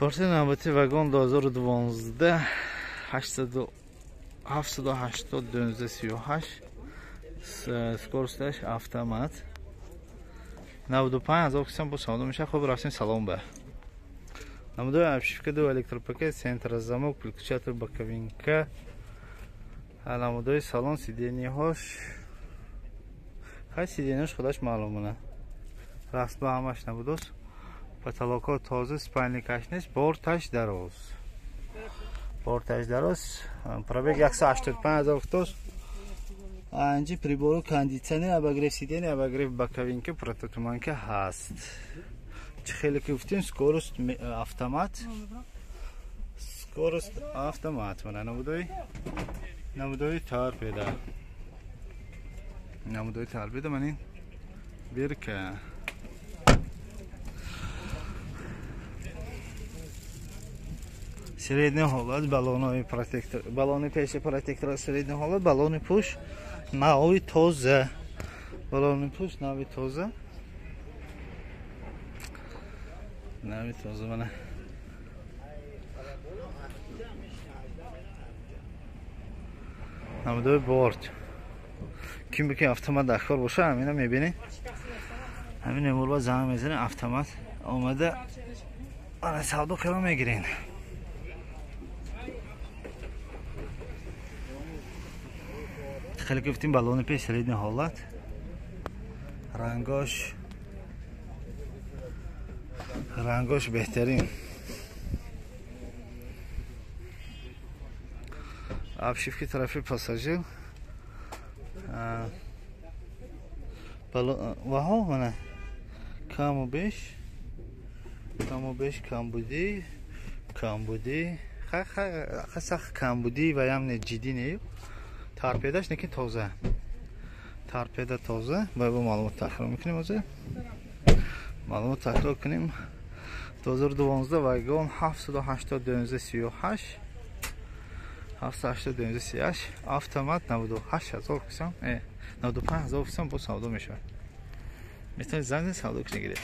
Порти навбати вагон 2012 780 1238, скоросташ автомат, 95 ҳазор кисам бо савдо мешавад. Хуб, рафтем салон ба. Намудои обшивка ду, электропакет, центр замок, переключатель, боковинка. Намудои салон, сиденьяҳош, хай, сиденьяш худаш маълумона. Рафт ба ҳамаш набудост. Потолокҳо тоза, спальникаш нест, борташ дароз. Борташ дароз. Пробег 185 ҳазор футост. Анҷи прибору кондитсионер, обогрев сиденья, обогрев боковинка, прототуманка ҳаст. Чӣ хеле ки гуфтем, скорость автомат. Скорость автомат. Мана намудои торпеда. Намудои торпеда ман ин бирка. Средний ҳолат, балонои протектор, балони пеши протектор средний ҳолат, балони пуш нави тоза. Балони пуш нави тоза. Нави тоза мана. Намудои борт. Ким бики автомат дар кор боша, ҳамина мебинед. Ҳамин эмурба занг мезанед, автомат омада ана савдо кара мегирен. Хеле гуфтем, балони пеш средний ҳолат. Рангош беҳтарин. Обшивки тарафи пассажир. Ваҳо мана каму беш, каму беш камбудӣ, камбудӣ, хай сахт камбудӣ ва ям не ҷиддӣ не. Торпедаш неки тоза. Торпеда тоза. Бо маълумот такрор мекунем ҳозир. Маълумот такрор кунем. 2012 вагон 780 1238, 780 1238, автомат, 98 ҳазор кисам, 95 ҳазор кисам бо савдо мешавад. Метавонед занг занед, савдо кунед, гиред.